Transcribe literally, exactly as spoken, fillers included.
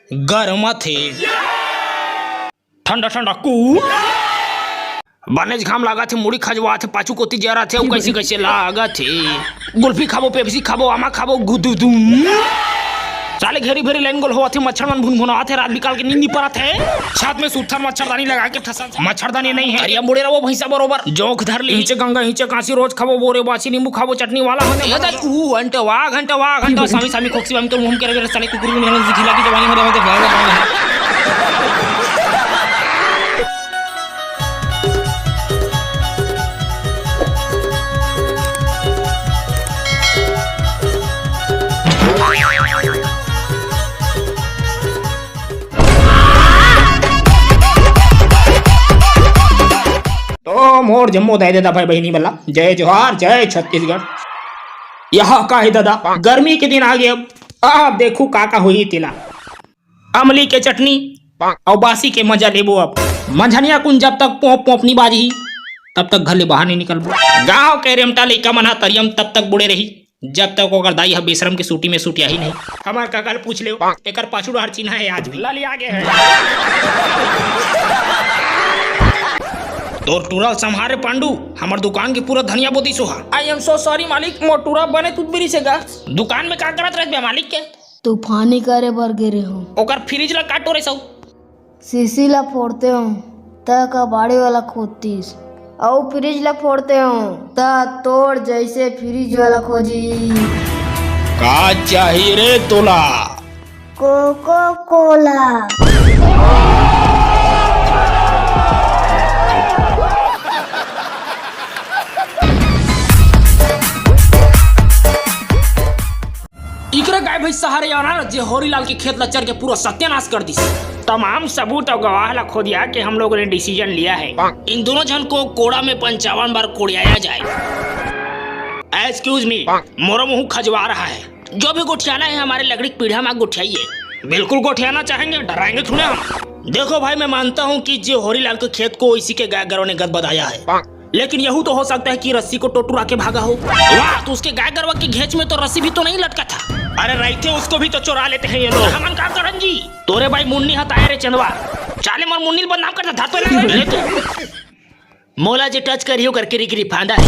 गरमाथे। ठंडा ठंडा कू। बनेच घाम लागत हे, मुड़ी खजवात हे, पाछू कोती जरात हे, अउ कइसे कइसे लागत हे। गुल्फी खाबो, पेप्सी खाबो, आमा खाबो, गुदुदुम। साले घेरी भेरी लाइन गोल होवत हे, मच्छर मन भुनभुनात हे, रात बिकाल के नींद नी परत हे। छत में सुत्थन मच्छरदानी लगा के ठसन। मच्छरदानी नहीं है। अरे अब मुड़े रहो भैंसा बरोबर। जोंक धर ली। हिचे गंगा, हिचे कांसी, रोज खाबो बोरे बासी, नींबू खाबो चटनी वाला होने ए वाला। दाई, ऊ घंटा, वाह घंटा, वाह घंटा, सामी सामी खोक्सी बामी तोर मुंह के रगे, साले कुकुर भी नहीं, खिला की जवानी हो जावे, तो तो मोर जम्मो दाई ददा भाई बहिनी मन ला जय जोहार, जय छत्तीसगढ़। यह का हे ददा, गर्मी के दिन आ गे अब, अब देखू का का होही तेला। अमली के चटनी अउ बासी के मजा लेबो अब। मंझनिया कुन जब तक पोंप पोंप नी बाजही, तब तक घर ले बाहर नी निकलबो। गांव के रेमटा लइका मन ह तरियम तब तक बुड़े रही, जब तक ओकर दाई ह बेशरम के सूटी में सूटियाही नहीं। हमर कका ल पूछ लेव, एकर पाछू डहर चिन्हा हे आज भी। ललिया गे हे। तोर टूरा ल संभार रे पांडू, हमर दुकान के पूरा धनिया बोतिस ओहा। I am so sorry मालिक, मोर टूरा बने तुतबिरी से गा। दुकान में का करत रहत बे मालिक के? तूफानी करे बर गे रेहों। ओकर फ्रिज ला का टोरे सौ? शीशी ला फोड़ते हों, त कबाड़ी वाला खोदतिस, अउ फ्रिज ला फोड़ते हों, त तोर जइसे फ्रिज वाला खोजी। का चाही रे तोला? कोको कोला। इकरे गाय भैंस सहारे अनारस जे होरीलाल के खेत ला चर के पूरा सत्यानाश कर दिस। तमाम सबूत और गवाह ला खोदिया के हम लोगों ने डिसीजन लिया है, इन दोनों जन को कोड़ा में पंचावन बार कोड़ियाया जाए। एक्सक्यूज मी, मोरो मुंह खजवा रहा है। जो भी गोठियाना है हमारे लकड़ी की पीढ़ा में गोठियाइए। बिल्कुल गोठियाना चाहेंगे, डराएंगे थोड़े हम। देखो भाई, मैं मानता हूँ कि जे होरीलाल के खेत को इसी के गाय गरवा ने गदबदाया है, लेकिन यहू तो हो सकता है कि रस्सी को टोटुरा के भागा हो। वाह, तो उसके गाय गरवा की घेंच में तो रस्सी भी तो नहीं लटका था। अरे रहिथे, उसको भी तो चुरा लेते हैं ये लोग। हमन का करन जी? तोरे भाई मुन्नी हताए रे चंदवा। चाले मोर मुन्नी ल बदनाम करता था तो ले, ले तू। मोला जे टच करियो करके रिकरी फांदा है।